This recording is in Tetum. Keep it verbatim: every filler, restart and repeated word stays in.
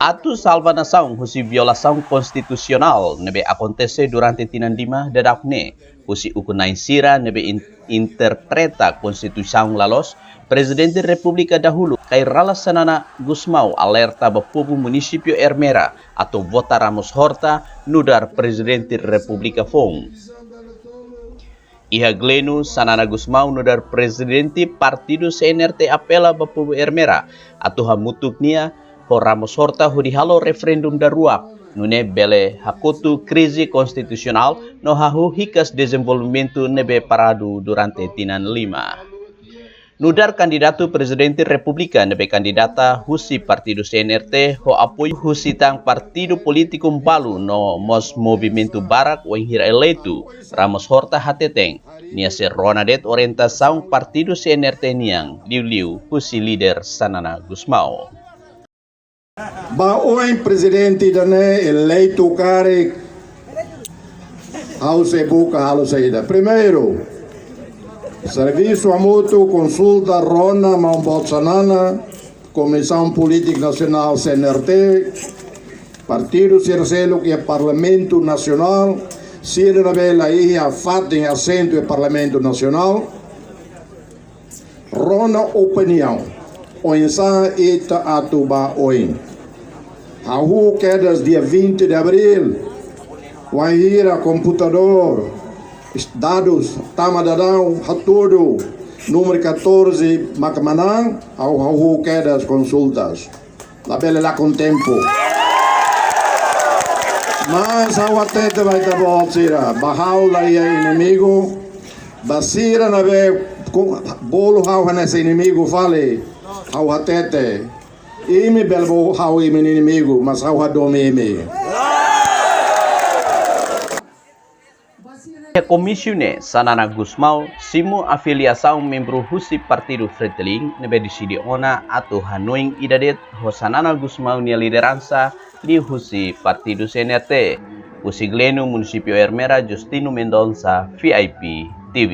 Atu salva nasaun husi violasaun konstitusionál ne'ebé akontese durante tinan lima daudaun ne'e, husi ukun-na'in sira ne'ebé in-, interpreta Konstituisaun la loos, Prezidente Repúblika dahuluk Kay Rala Xanana Gusmão alerta ba povu munisípiu Ermera atu vota Ramos Horta nu'udar Prezidente Repúblika foun. Iha gle'nu, Xanana Gusmão nu'udar Prezidente Partidu C N R T apela ba povu Ermera atu hamutuk nia ho Ramos Horta hodi halo referendum daruak, nune'e bele hakotu krize konstitusionál no hahú hikas dezenvolvimentu ne'ebé paradu durante tinan lima. Nu'udar kandidatu Prezidente Repúblika ne'ebé kandidata husi Partidu C N R T ho apoiu husi tan partidu polítiku balu no mós movimentu barak wainhira eleitu, Ramos Horta hateten nia sei rona de'it orientasaun Partidu C N R T nian, liuliu husi líder Xanana Gusmão. Ba oin prezidente ida-ne'e eleitu karik, ha'u sei buka halo saida. Primeiru, servisu hamutuk, konsulta, rona maun boot Xanana, Komisaun Polítika Nasionál C N R T, partidu sira seluk iha Parlamentu Nasionál, sira ne'ebé la iha fatin asentu iha Parlamentu Nasionál, rona opiniaun, oinsá ita atu ba oin. Hahú kedas dia vinte de abril, wainhira komputadór, dadus tama daudaun hatudu númeru catorze maka manán, ha'u, hahú kedas konsultas. Labele lakon tempu. Mas ha'u hatete ba ita-boot sira, ba ha'u la iha inimigu, ba sira ne'ebé ku-, bolu ha'u hanesan inimigu fali, ha'u hatete. Imi bele bolu ha'u imi-nia inimigu, mas ha'u hadomi imi. Iha komísiu ne'e, Xanana Gusmão simu afiliasaun membru husi Partidu Fretilin ne'ebé deside ona atu hanoin ida de'it ho Xanana Gusmão nia lideransa liuhusi Partidu C N R T. Husi gle'nu munisípiu Ermera, Justino Mendonça, V I P T V.